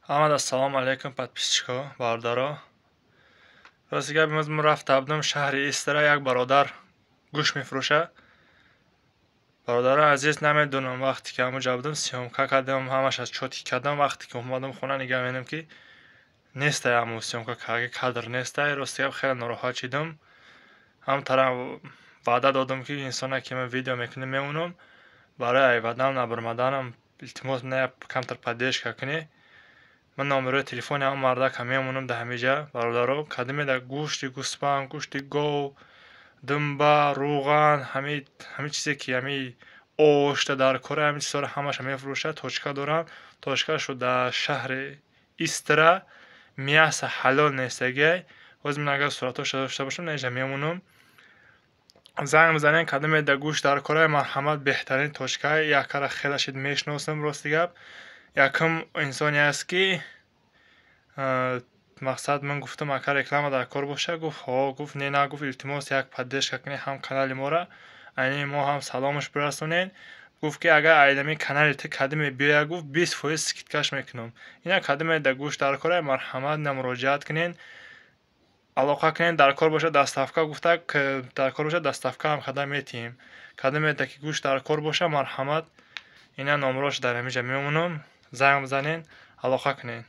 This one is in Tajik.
Ҳамад, ассалому алайкум, подписчико, бародаро. Рости гап, имрӯз мо рафта будам шаҳри Истра, як бародар гӯшт мефурӯшад. Бародарои азиз, намедонам, вақте ки ҳамонҷа будам, съёмка кардам, ҳамаш аз чётко кардам. Вақте ки омадам хона, нигаҳ менам, ки нестай, ҳамон съёмка кардаги кадр нестай. Рости гап, хеле нороҳат шидам. Ҳам тараф ваъда додам, ки инсоне ки ман видео мекунем, мемонам. Барои айвадан набурмаданам, илтимос, на камтар поддержка кунӣ. Ман номерои телефони ҳамон мардака мемонам дар ҳамиҷа, бародаро. Кадоме дар гӯшти гӯсфанд, гӯшти гов, думба, рӯған, ҳамин чизе ки ҳами ошта дар кора, ҳамин чизҳоро ҳамаша мефурӯшад. Точка доранд, точкаашо дар шаҳри Истра, мясо ҳалол нестагиай. Ҳозир ман агар суратҳоша дошта бошам, наиҷа мемонам. Занг бизанед, кадоме дар гӯшт дар кора, марҳамат, беҳтарин точка. Якара хеле шид мешиносам, рости гап. Якум инсоне аст, ки мақсад, ман гуфтам, ака, реклама дар кор боша, гуфт ҳо, гуфт не, на, гуфт, илтимос, як поддержка кунед ҳам канали моро, айни мо ҳам саломаш бирасонед. Гуфт, ки агар айнами канали ту кадоме биёяд, гуфт, 20% скидкаш мекунам. Ина, кадоме дар гӯшт дар кора, марҳамат, на муроҷиат кунед, алоқа кунед, дар кор бошад, доставка, гуфта, дар кор бошад, доставка ҳам карда метиҳем. Кадоме ки гӯшт дар кор боша, марҳамат, ина номерош дар ҳамиҷа мемонам, занг бизанед, алоқа кунед.